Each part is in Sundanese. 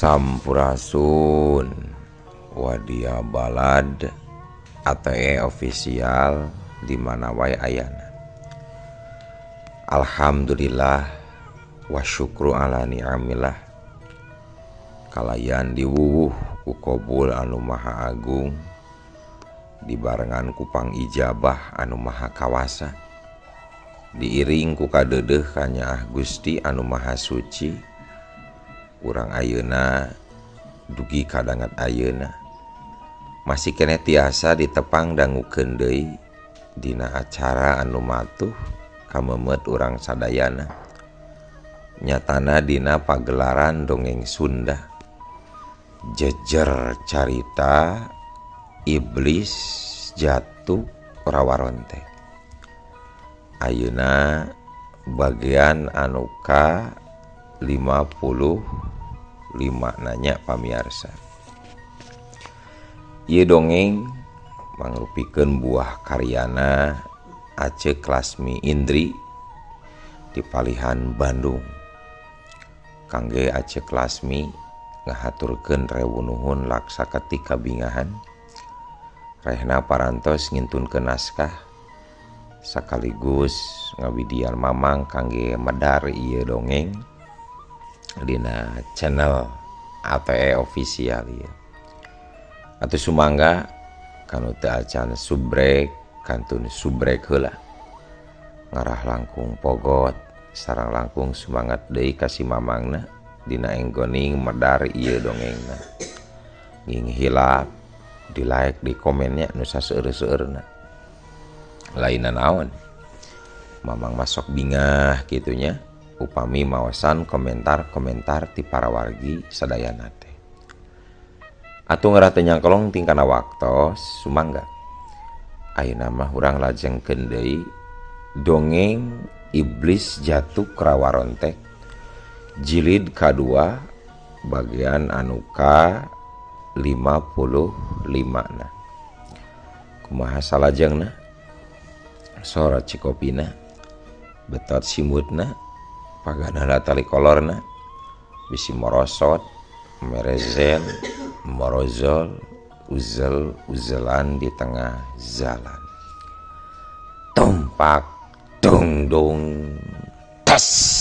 Sampurasun Wadia Balad ATE official di mana wae ayana. Alhamdulillah wa syukru ala ni'amillah. Kalayan diwuwuh ku kobul anu maha agung, dibarengan ku pangijabah anu maha kawasa, diiring ku kadeudeuh kanyaah Gusti anu maha suci. Urang ayeuna dugi kadangat ayeuna masih keneh tiasa ditepang dangukeun deui dina acara anu matuh kamemet urang sadayana, nyatana dina pagelaran dongeng Sunda jejer carita iblis jatuh rawaronte. Ayeuna bagian anu ka 55 nanya pamiarsa. Ieu dongeng mangrupikeun buah karyana Aceh Klasmi Indri di Palihan Bandung. Kangge Aceh Klasmi ngahaturkeun rewu nuhun laksa ketika bingahan. Rehna parantos ngintunkeun naskah sekaligus ngawidian mamang kangge medar ieu dongeng dina channel ATE official ieu. Atuh sumangga kanu teu acan subrek kantun subrek heula. Ngarah langkung pogot sareng langkung semangat deui ka si mamangna dina enggoning medar ieu dongengna. Nging hilap di like di komennya nu saseueur-seueurna. Lainna naon? Mamang masok bingah kitunya upami maosan komentar-komentar ti para wargi sadayana teh. Atuh ngarah teu nyangkolong tingkana waktos sumangga. Ayeuna mah urang lajengkeun deui dongeng Iblis Jatuh Krawarontek jilid kadua bagian anu ka 55 na. Kumaha salajengna? Sora cikopina, betot simutna, paganana tali kolorna, bisi morosot, merezen, morozol, uzel uzelan di tengah jalan. Tumpak dung dung tes.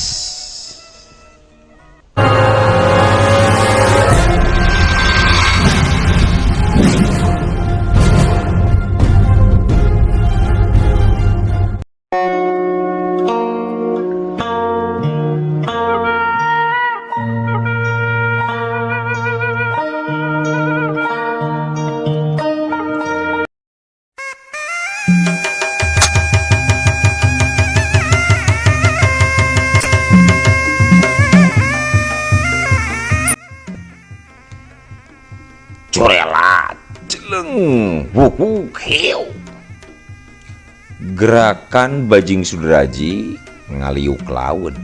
Gerakan Bajing Sudraji ngaliuk laun,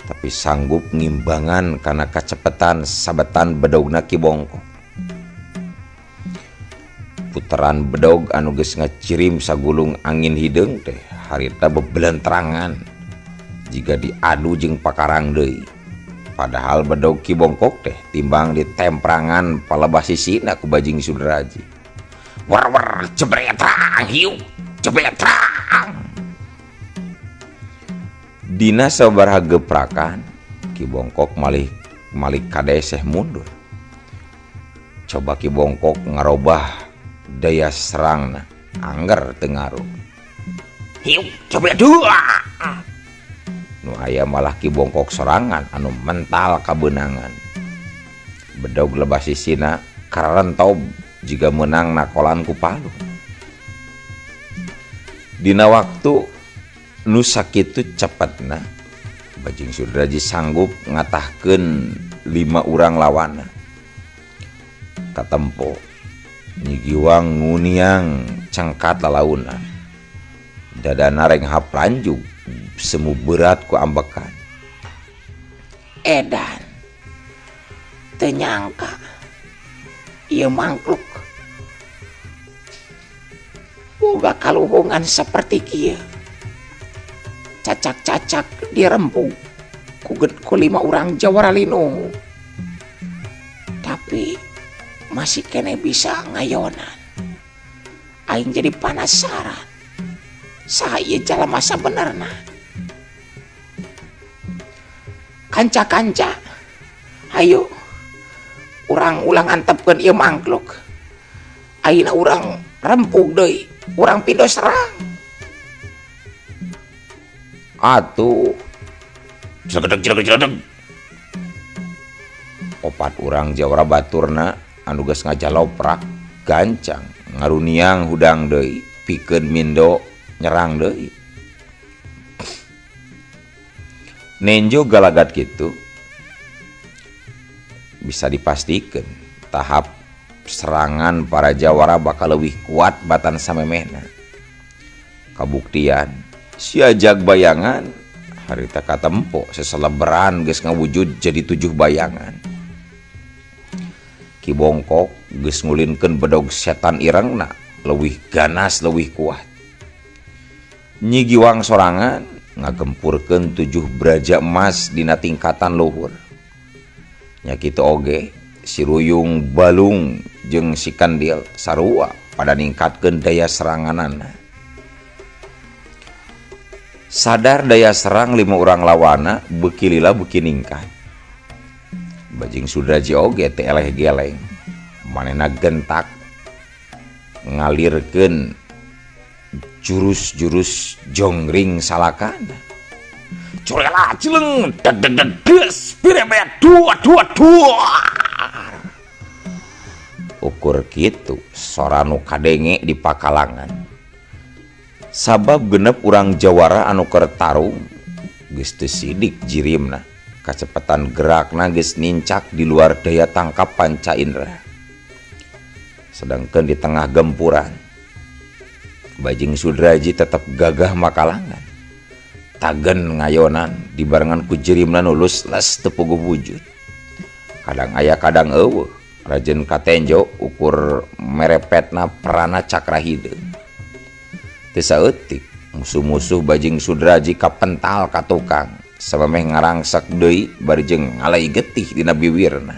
tapi sanggup ngimbangan karena kacepetan sabetan bedogna Ki Bongkok. Puteran bedog anu geus ngacirim sagulung angin hideung teh harita bebelenterangan jiga diadu jeung pakarang deui. Padahal bedog Ki Bongkok teh timbang ditemprangan palebah sisina ku Bajing Sudraji. War war jebretrang hiu jebretrang. Dina sabaraha geprakan Ki Bongkok malih malik kadeseh mundur. Coba Ki Bongkok ngarobah daya serangna angger teu ngaruh. Hiu coba dua. Nu aya malah Ki Bongkok sorangan anu mental kabeunangan. Bedog lebah sisina karentob jiga meunang nakolan ku palu. Dina waktu nu sakitu cepetna Bajing Sudraji sanggup ngatahkeun 5 urang lawanna. Katempo Nyi Giwang nguniang cengkat lalauna. Dadana renghap lanjug semu berat ku ambekan. Edan teu nyangka ieu mangkluk boga kaluhungan seperti kieu. Cacak-cacak dirempung ku 5 urang jawara linung. Tapi masih keneh bisa ngayonan. Aing jadi penasaran. Saha ieu jalma sabenerna? Kanca-kanca, hayu urang ulang antepkeun ieu mangkluk. Ayeuna urang rempug deui, urang pindo serang. Atuh jelegedeg jelegedeg jelegedeg. Opat urang jawara baturna anu geus ngajaloprak gancang ngaruniang hudang deui pikeun mindo nyerang deui. Nenjo galagat kitu bisa dipastikan tahap serangan para jawara bakal leuwih kuat batan samemehna. Kabuktian si ajag bayangan harita katempo seseleberan geus ngawujud jadi 7 bayangan. Ki Bongkok geus ngulinkeun bedog setan irengna leuwih ganas leuwih kuat. Nyi Giwang sorangan ngagempurkeun 7 braja emas dina tingkatan luhur. Nya kitu oge si Ruyung Balung jeung si Kandil sarua pada ningkatkeun daya seranganana. Sadar daya serang 5 urang lawana beuki lila beuki ningkat. Bajing Sudraji oge teu eleh geleng, manehna gentak ngalirkeun jurus-jurus jonggring salakana. Curela cileng deg deg deg des pirebet dua dua dua. Ukur kitu sora nu kadenge di pakalangan. Sabab genep urang jawara anu keur tarung geus teu sidik jirimna, kacepetan gerakna geus nincak di luar daya tangkap panca indera. Sedangkan di tengah gempuran Bajing Sudraji tetep gagah makalangan. Tagen ngayonan dibarengan ku jirimna nu lus les teu puguh wujud. Kadang aya kadang eueuh, rajen katenjo ukur merepetna perana cakra hideung. Teu saeutik musuh-musuh Bajing Sudraji kapental ka tukang, samemeh ngarangsek deui bari jeung ngalai getih dina biwirna.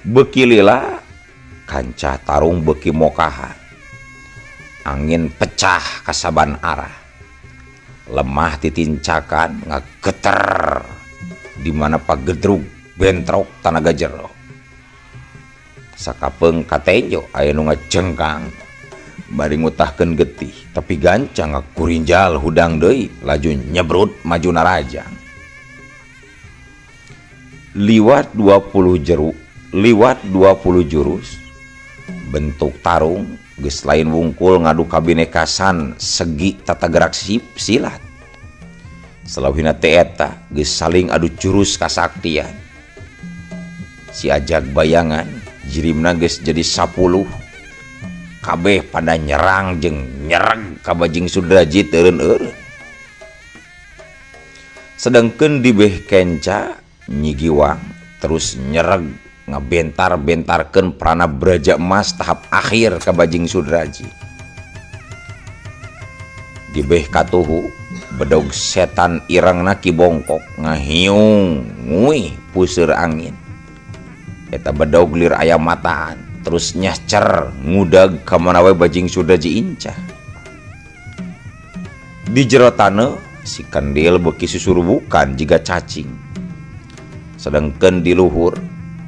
Beuki lila kancah tarung beuki mokaha. Angin pecah kasaban arah. Lemah titincakan ngageter di mana pagedrug bentrok tanaga jero. Sakapeung katenjo aya nu ngajengkang bari ngutahkeun getih tapi gancang ngakurinjal hudang deui laju nyebrut maju narajang. Liwat 20 jeru, liwat 20 jurus bentuk tarung geus lain wungkul ngadu kabinekasan segi tata gerak silat. Salawina teh eta geus saling adu jurus kasaktian. Si ajag bayangan jirimna geus jadi 10 kabeh pada nyerang jeung nyereg ka Bajing Sudraji teureun-eureun. Sedangkeun di beh kenca Nyi Giwang terus nyereg ngabentar-bentarkeun prana braja emas tahap akhir ka Bajing Sudraji. Di beh katuhu bedog setan irengna Ki Bongkok ngahiung nguih puseur angin. Eta bedog lir aya mataan terus nyahcer ngudag ka mana we Bajing Sudraji incah. Di jero taneuh si Kendil beuki susurbukan jiga cacing. Sedangkeun di luhur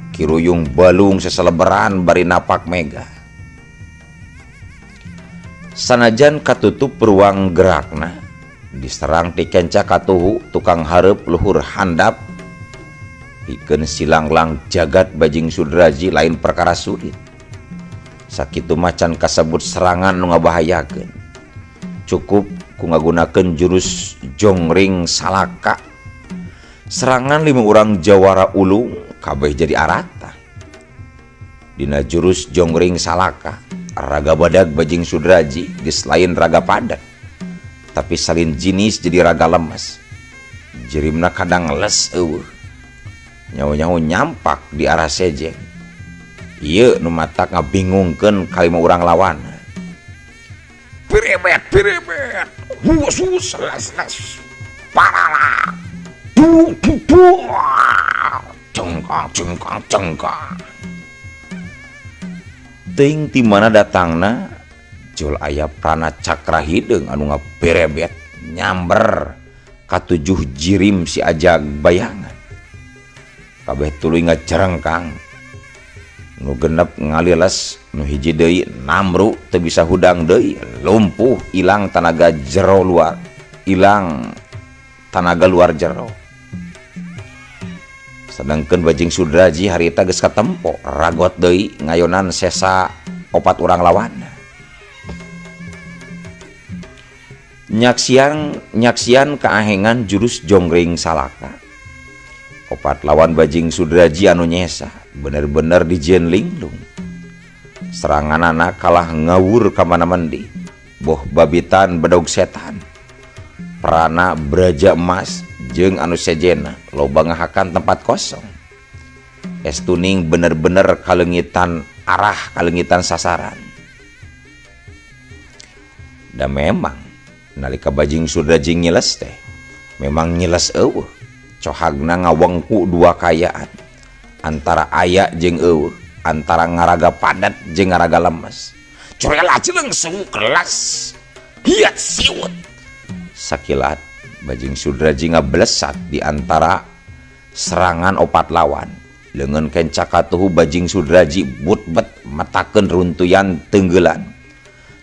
Ki Ruyung Balung seseleberan bari napak mega. Sanajan katutup ruang gerakna diserang ti kenca katuhu tukang hareup luhur handap pikeun silanglang jagat Bajing Sudraji lain perkara sulit. Sakitu macan kasebut serangan nu ngabahayakeun. Cukup ku ngagunakeun jurus jongring salaka. Serangan 5 urang jawara ulung kabeh jadi arata. Dina jurus jongring salaka raga badag Bajing Sudraji geus lain raga padat, tapi salin jinis jadi raga lemes. Jirimna kadang les eueuh. Nyaho-nyaho nyampak di arah sejen. Ieu nu matak ngabingungkeun kalima urang lawan. Pirebet, pirebet. Wus wus les les parala bu bu bu cengkang cengkang cengkang. Teuing ti mana datangna jol aya prana cakra hideung anu ngaberebet nyamber katujuh jirim si ajag bayangan. Kabeh tuluy ngacerengkang, nu genep ngaliles, nu hiji deui namru teu bisa hudang deui, lumpuh ilang tanaga jero luar, ilang tanaga luar jero. Sedangkeun Bajing Sudraji harita geus katempo ragot deui ngayonan sesa opat urang lawanna. Nyaksian kaahengan jurus Jonggring Salaka. Opat lawan Bajing Sudraji anu nyesa bener-bener dijieun linglung. Seranganana kalah ngawur ka mana-mendi, boh babitan bedog setan. Prana braja emas jeung anu sejena loba ngahakan tempat kosong. Es tuning bener-bener kalengitan arah, kalengitan sasaran. Da memang nalika Bajing Sudraji ngiles teh memang ngiles eueuh. Cohagna ngawengku dua kayaan, antara aya jeung eueuh, antara ngaraga padat jeung ngaraga lemes. Curela cileung sewu kelas hiat siut. Sakilat Bajing Sudraji ngablesat di antara serangan opat lawan. Leungeun kenca katuhu Bajing Sudraji butbet metakeun runtuyan tenggelan.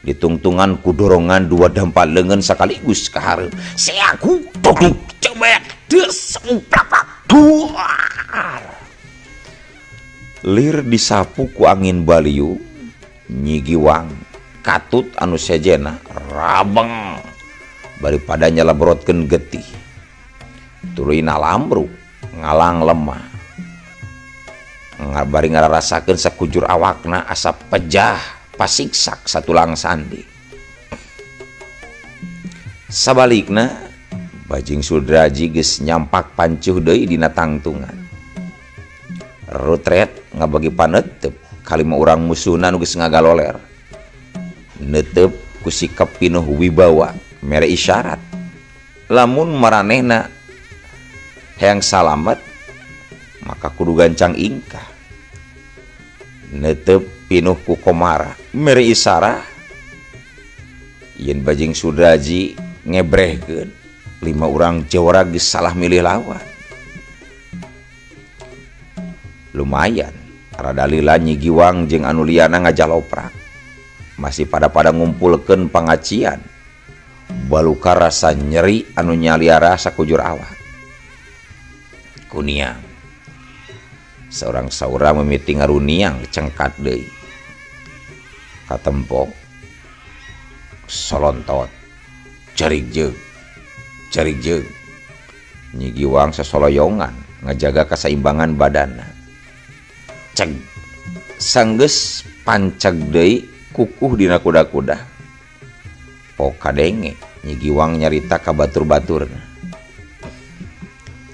Ditungtungan ku dorongan dua dampal leungeun sekaligus ka hareup. Seaku duduk cebek des uplapak duar. Lir disapu ku angin baliu nyigiwang katut anu sejena rabeng bari pada nyelebrotkeun getih. Tuluy nalamru ngalang lemah. Bari ngararasakeun sakujur awakna asa pejah pasiksak satulang sandi. Sabalikna Bajing Sudraji geus nyampak pancuh deui dina tangtungan. Rutret ngabagi panetep kalima urang musuhna nu geus ngagaloler. Netep ku sikap pinuh wibawa mere isyarat. Lamun maranehna hayang salamet maka kudu gancang ingkah. Netep pinuh ku komara mere isyarat yen Bajing Sudraji ngebrehkeun lima urang jawara geus salah milih lawan. Lumayan rada lila Nyi Giwang jeung anu liyana ngajaloprak. Masih pada-pada ngumpulkeun pangacian. Baluka rasa nyeri anu nyaliara sakujur awak. Kuniang seorang saura mimiti ngaruniang cengkat deui. Katempo solontot jarik jeung jarik jeung. Nyi Giwang sasoloyongan ngajaga kasaimbangan badanna. Ceg sanggeus panceg deui kukuh dina kuda-kuda. Pok kadenge Nyi Giwang nyarita ka batur-baturna.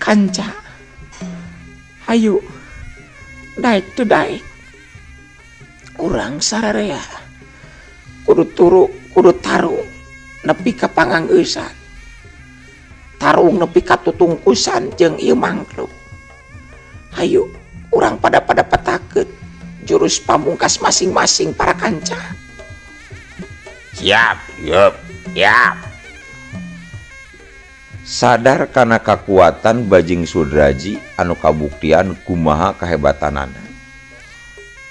Kanca, hayu daek teu daek urang sararea kudu turu kudu tarung nepi ka panganggeusan, tarung nepi ka tutungkusan jeung ieu mangkluk. Hayu urang pada-pada petakeun jurus pamungkas masing-masing para kanca. Siap, yup, siap. Sadar kana kakuatan Bajing Sudraji anu kabuktian kumaha kahebatanana.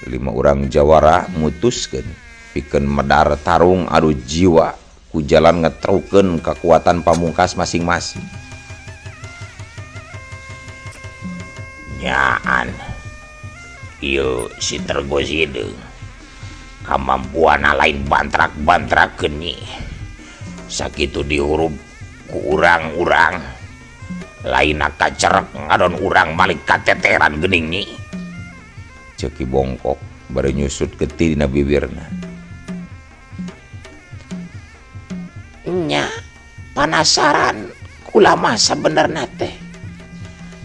Lima urang jawara mutuskeun pikeun medar tarung adu jiwa ku jalan ngetrukeun kakuatan pamungkas masing-masing. Nyaan ieu si Tergozideung kamampuanna lain bantrak-bantrakeun nyi. Sakitu dihurup ku urang-urang lainna kacerek ngadon urang malik kateteran geuning nyi. Ceuk Ki Bongkok bari nyusut getih dina bibirna. Nya panasaran kula mah sabenerna teh.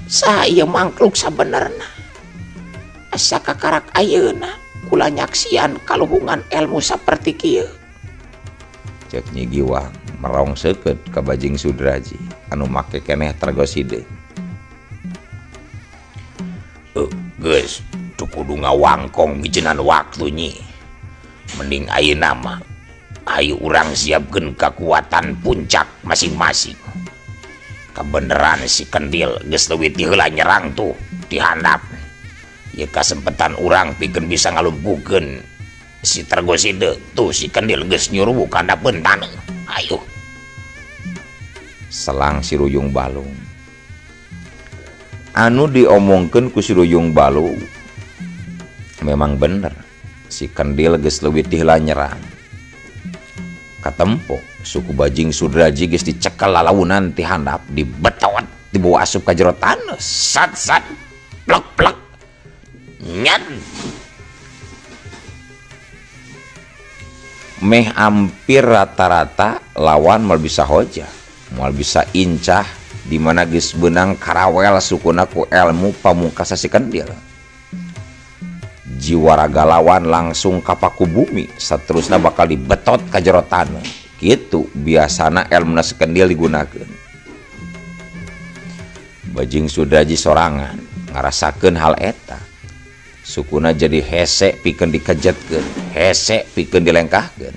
Saha ieu mangkluk sabenerna? Asa kakarak ayeuna kula nyaksian kaluhungan ilmu saperti kieu. Cek Nyi Giwang merong seukeut ka Bajing Sudraji anu make keneh Targo Hideung. Geus teu kudu ngawangkong mijenan waktu Nyi. Mending ayeuna mah ayo urang siapkeun kakuatan puncak masing-masing. Kabeneran si Kendil geus leuwih ti heula nyerang tuh di handap. Ieu kasempetan urang pikeun bisa ngalumpuhkeun si Targo Hideung. Tuh si Kendil geus nyuruh ka handapeun taneuh. Ayo. Selang si Ruyung Balung. Anu diomongkeun ku si Ruyung Balung memang bener. Si Kendil geus leuwih ti heula nyerang. Katempo suku Bajing Sudraji geus dicekel lalaunan ti handap, dibetot, dibawa asup ka jero taneuh. Sat sat plek plek nyan. Meh hampir rata-rata lawan moal bisa hojah, moal bisa incah di mana geus beunang karawel sukuna ku elmu pamungkas si Kendil. Jiwa raga lawan langsung kapaku bumi, saterusna bakal dibetot ka jero taneuh. Kitu biasana elmuna si Kendil digunakeun. Bajing Sudraji sorangan ngarasakeun hal eta. Sukuna jadi hese pikeun dikejetkeun, hese pikeun dilengkahkeun.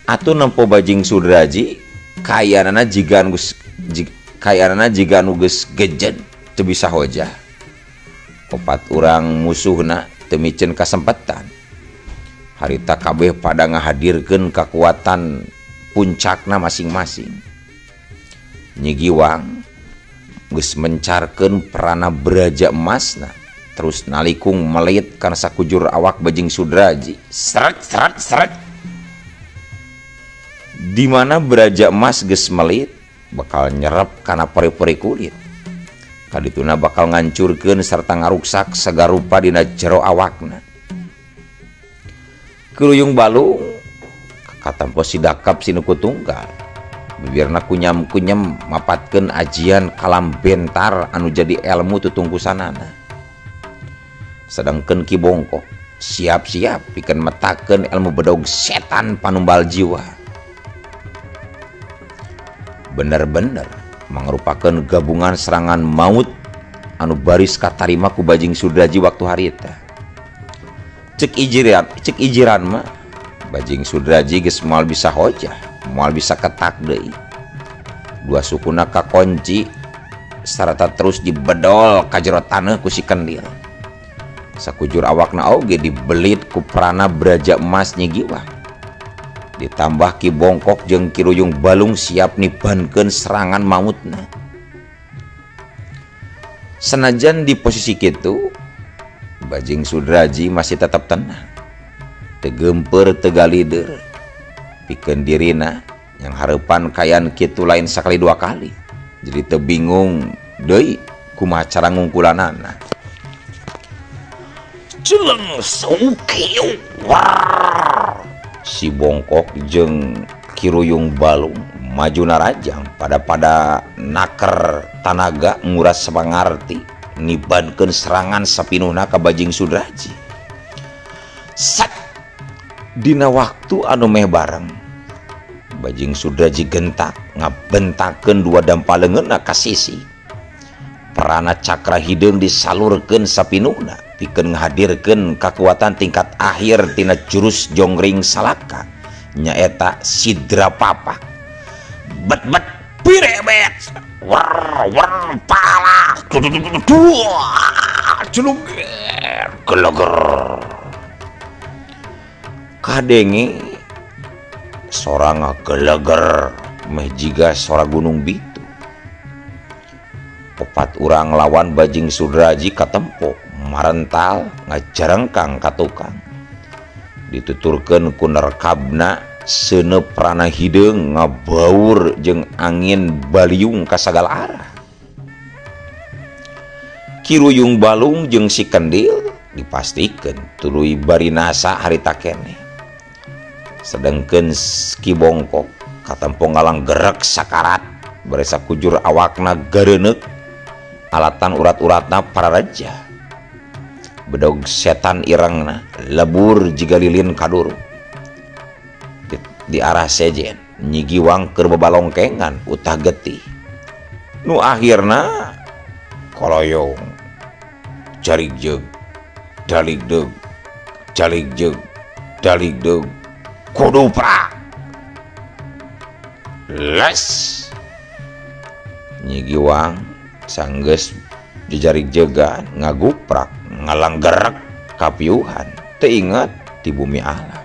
Atuh nempo Bajing Sudraji kayanana jiga geus kayanana jiga nu geus gejet teu bisa hojah. Opat urang musuhna teu miceun kasempetan. Harita kabeh pada ngahadirkeun kakuatan puncakna masing-masing. Nyi Giwang geus mencarkeun perana beraja emasna, terus nalikung melit kana sakujur awak Bajing Sudraji. Seret seret seret. Di mana beraja emas geus melit bakal nyerep kana pori-pori kulit. Kadituna bakal ngancurkeun sarta ngaruksak sagarupa dina jero awakna. Ki Ruyung Balung katempo si Dakap sinuku tunggal. Bibirna kunyam-kunyam mapatkeun ajian kalam bentar anu jadi elmu tutungkusanana. Sedangkeun Ki Bongkok siap-siap pikeun metakeun elmu bedog setan panumbal jiwa. Bener-bener mangrupakeun gabungan serangan maut anu baris katarima ku Bajing Sudraji waktu harita. Cek ijiran mah Bajing Sudraji geus moal bisa hojah, moal bisa ketak deui. Dua sukuna kakonci sarta terus dibedol ka jero taneuh ku si Kendil. Sakujur awakna oge dibelit ku prana beraja emas Nyi Giwang. Ditambah Ki Bongkok jeung Ki Ruyung Balung siap nibankeun serangan mautna. Senajan di posisi kitu, Bajing Sudraji masih tetap tenang. Teu geumpeur teu galider. Pikeun dirina yang hareupan kayan kitu lain sakali dua kali. Jadi teu bingung deui kumaha cara ngungkulanana. Celeng saukieu war. Si Bongkok jeung Ki Ruyung Balung maju narajang pada naker tanaga nguras sapangarti nibankeun serangan sapinuhna ka Bajing Sudraji. Sat dina waktu anu meh bareng Bajing Sudraji gentak ngabentakeun dua dampa leungeunna ka sisi. Perana cakra hideung disalurkeun sapinuhna pikeun ngahadirkeun kakuatan tingkat akhir tina jurus Jonggring Salaka nyaeta Sidra Papak. Bet-bet pirebet wer wer pala celungger geleger. Kadenge sora ngageleger meh jiga sora gunung bitu. Opat urang lawan Bajing Sudraji katempo marental ngajarengkang ka tukang. Dituturkeun ku nerkabna seuneup prana hideung ngabaur jeung angin baliung ka sagala arah. Ki Ruyung Balung jeung si Kendil dipastikeun tuluy barinasa harita keneh. Sedengkeun Ki Bongkok katempo ngalang gerek sakarat baresa kujur awakna gareuneuk alatan urat-uratna parareja. Bedog setan irengna lebur jiga lilin kaduru. Di arah sejen Nyi Giwang keur babalongkengan utah getih nu akhirna koloyong jarik jeung dalik deug jalik jeung dalik deug kuduprak les. Nyi Giwang sanggeus jejarik jegan ngaguprak ngalanggerek kapiuhan teu inget di bumi alam.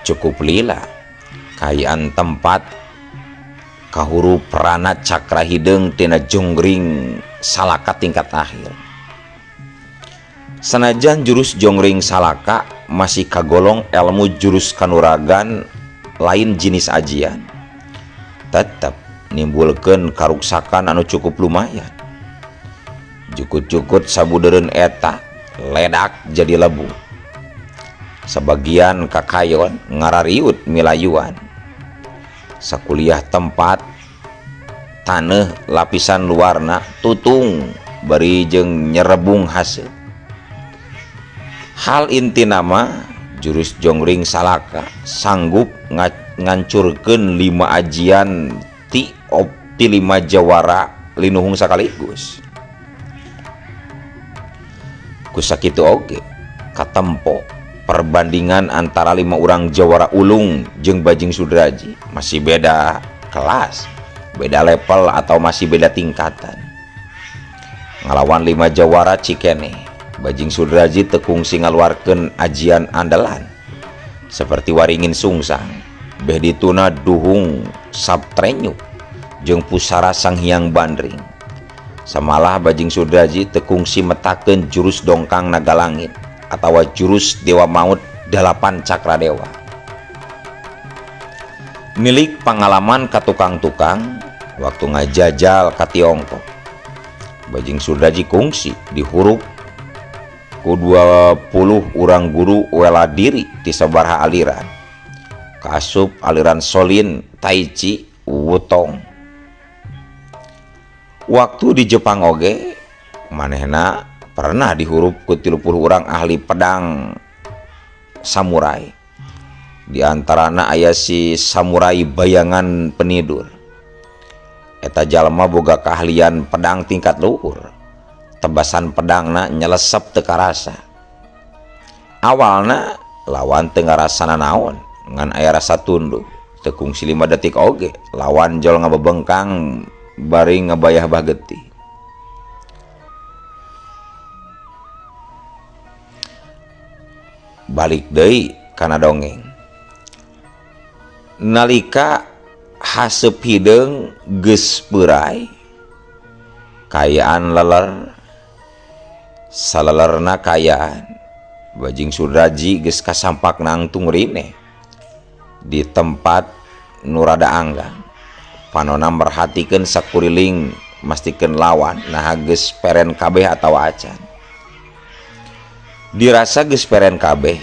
Cukup lila kayaan tempat kahuru prana cakra hideung tina jonggring salaka tingkat akhir. Sanajan jurus jonggring salaka masih kagolong ilmu jurus kanuragan lain jenis ajian, tetep nimbulkeun karuksakan anu cukup lumayan. Jukut-jukut sabudeureun eta ledak jadi lebu. Sebagian kakayon ngarariut milayuan. Sakuliah tempat taneuh lapisan luarna tutung bari jeung nyerebung haseut. Hal inti nama jurus jonggring salaka sanggup ngancurkeun 5 ajian ti opti 5 jawara linuhung sakaligus. Kusakitu oge katempo perbandingan antara 5 orang jawara ulung jeung Bajing Sudraji masih beda kelas, beda level atau masih beda tingkatan. Ngalawan 5 jawara cikene, Bajing Sudraji tekungsi ngaluarkeun ajian andalan seperti waringin sungsang, beh dituna duhung sabtrenyuk jeung pusara Sang Hyang Bandring. Samalah Bajing Sudraji tekungsi metakeun jurus dongkang naga langit atawa jurus Dewa Maut 8 Cakra Dewa. Milik pengalaman ka tukang-tukang waktu ngajajal ka Tiongkok, Bajing Sudraji kungsi dihurup ku 20 urang guru wela diri di sabaraha aliran, kaasup aliran Solin, Tai Chi, Wutong. Waktu di Jepang oge manehna pernah dihurup ku 30 orang ahli pedang samurai. Di antarana aya si samurai bayangan penidur. Eta jalma boga keahlian pedang tingkat luhur. Tebasan pedangna nyelesep teu karasa. Awalna lawan teu ngarasana naon, ngan aya rasa tunduh. Teu kungsi 5 detik oge lawan jol ngabebengkang bari ngabayah bah getih. Balik deui kana dongeng. Nalika haseup hideung geus peurai, kayaan leler, salelerna kayaan. Bajing Sudraji geus kasampak nangtung rine di tempat nu rada anggang. Panona merhatikeun sakuriling mastikeun lawan naha geus peren kabeh atawa acan. Dirasa geus peren kabeh,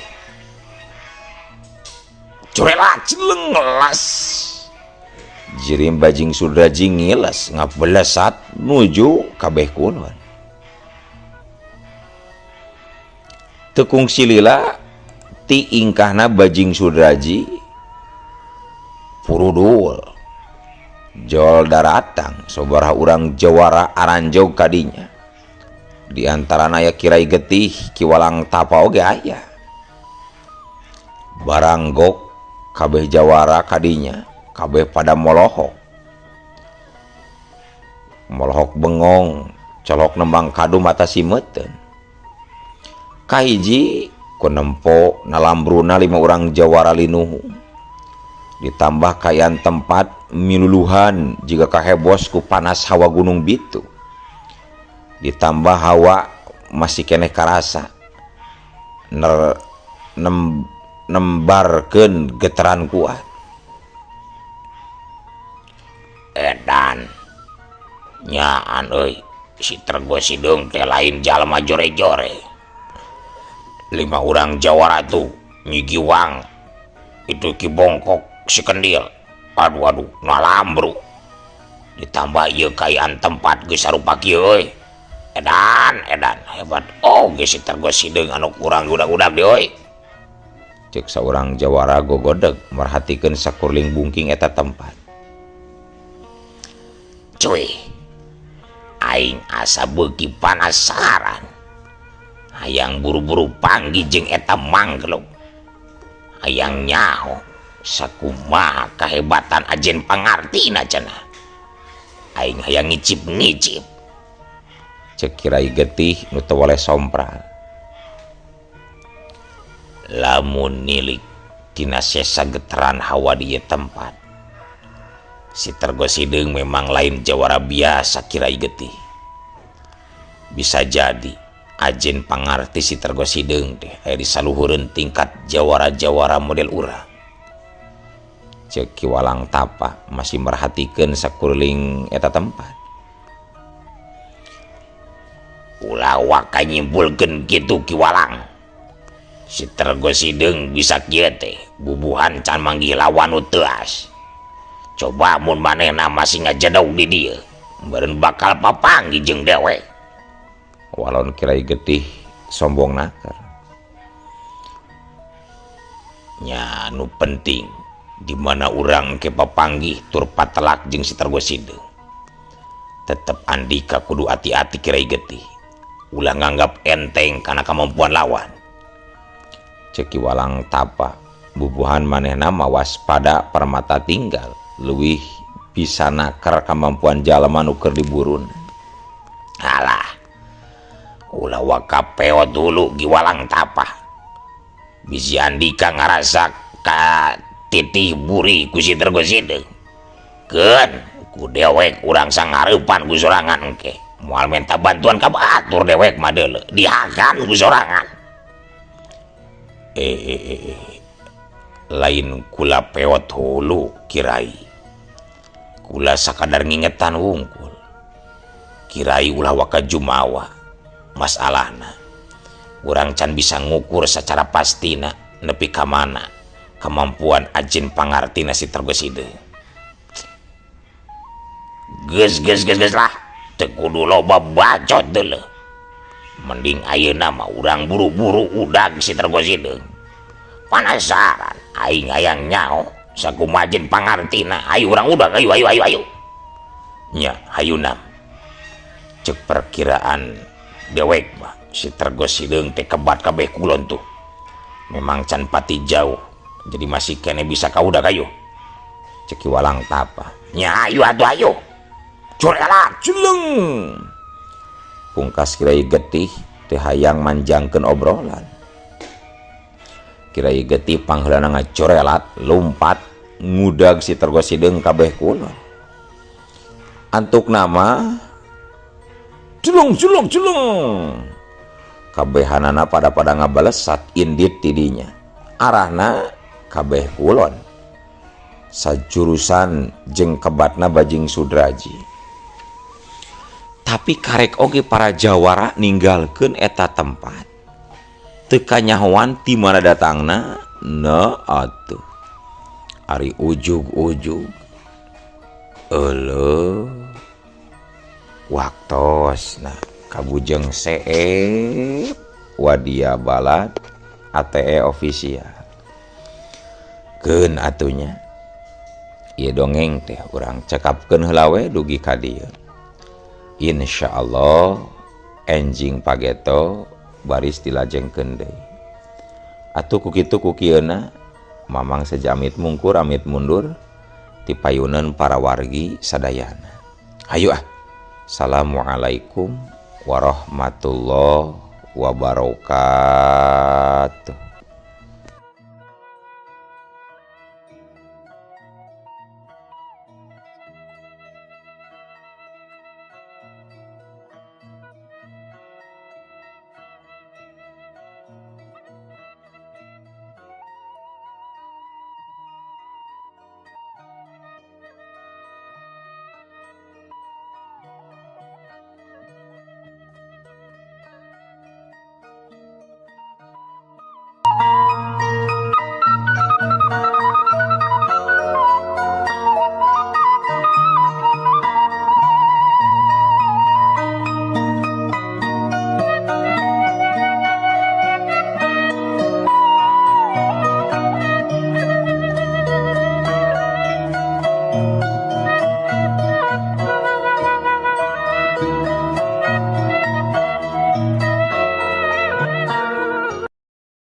curela celeng ngelas. Jirim Bajing Sudraji ngiles ngabelesat nuju kabeh kulon. Tekung silila ti ingkahna Bajing Sudraji purudul jol daratang sabaraha urang jawara aranjog kadinya. Di antarana aya Kirai Getih, Ki Walang Tapa oge aya. Baranggok kabeh jawara kadinya, kabeh pada molohok. Molohok bengong, colok nembang kadu mata simeuten. Kahiji ku nempo nalambruna 5 urang jawara linuhu. Ditambah kayan tempat miluluhan jika kahebos ku panas hawa gunung Bitu. Ditambah hawa masih keneh karasa nembarkeun getaran kuat. Edan nyaan euy, si Tergo Sideung teh lain jalma jore-jore. 5 urang jawara tuh Nyi Giwang, itu Ki Bongkok, si Kendil. Aduh aduh ngalambru. Ditambah ieu kaayaan tempat geus sarupa kieu euy. Edan edan hebat oge si Tergo Sideung anu kurang udag-udag deui euy. Cek saurang jawara gogodeg merhatikeun sakurling bungking eta tempat. Cuy, aing asa beuki panasaran. Hayang buru-buru panggih jeung eta manggluk. Hayang nyaho sakumaha kahebatan ajen pangartina cenah. Aing hayang ngicip-ngicip. Cek Kirai Getih nu teu weleh sompral. Lamun nilik tina sesa geteran hawa di ieu tempat, si Tergo Sideung memang lain jawara biasa Kirai Getih. Bisa jadi ajen pangarti si Tergo Sideung teh aya di saluhureun tingkat jawara-jawara model urang. Cek Ki Walang Tapa masih merhatikeun sakuliling eta tempat. Ulah waka nyimpulkeun kitu Ki Walang. Si Tergo Sideung bisa kieu teh bubuhan can manggih lawan nu teuas. Coba mun manehna masih ngajedog di dieu, meureun bakal papanggih jeung dewek. Walon Kirai Getih sombong naker. Nya nu penting di mana urang ke papanggih tur patelak jeung si Tergo Sideung. Tetep andika kudu hati-hati Kirai Getih. Ulah nganggap enteng kana kemampuan lawan. Cek Ki Walang Tapa bubuhan manehna mah waspada permata tinggal leuwih bisa naker kemampuan jalma nu keur diburun. Alah, ulah waka peot dulu Ki Walang Tapa. Bisi andika ngarasa ka titih buri ku si Tergo Sideung. Keun ku dewek urang sangareupan ku sorangan engke. Moal minta bantuan ka batur dewek mah deuleu dihakan ku sorangan. Lain kula peot hulu Kirai. Kula sakadar ngingetan wungkul. Kirai ulah waka jumawa masalahna. Urang can bisa ngukur secara pastina nepi ka mana kemampuan ajen pangartina si Tergo Sideung. Geus geus geus geus lah, teu kudu loba bacot deuleu. Mending ayeuna mah urang buru-buru udag si Tergo Sideung. Panasaran aing hayang nyaho sakumaha ajen pangartina. Ayo urang udag, ayo ayo ayo ayo. Nya hayunam. Cek perkiraan dewek mah si Tergo Sideung teh kebat kabeh kulon tuh. Memang can pati jauh, jadi masih kene bisa kaudag ayo. Cek Ki Walang Tapa. Nya ayo atuh ayo. Curelat celeng. Pungkas Kirai Getih teu hayang manjangkeun obrolan. Kirai Getih pangheulana ngacorelat lumpat ngudag si Tergo Sideung kabeh kulon. Antuk nama celung celung celung. Kabehanana pada-pada ngabalesat indit tidinya. Arahna kabeh kulon. Sajurusan jeung kebatna Bajing Sudraji. Tapi karek oge para jawara ninggalkeun eta tempat. Teu kanyahoan ti mana datangna? Na atuh. Ari ujug-ujug. Euleuh. Waktosna kabujeng seep wadia balad ATE official. Keun atunya. Ieu dongeng teh urang cekapkeun heula we dugi ka dieu. Insyaallah enjing pageto baris dilajengkeun deui. Atuh ku kitu ku kieuna Mamang sejamit mungkur amit mundur tipayuneun para wargi sadayana. Hayu ah. Assalamualaikum warahmatullahi wabarakatuh.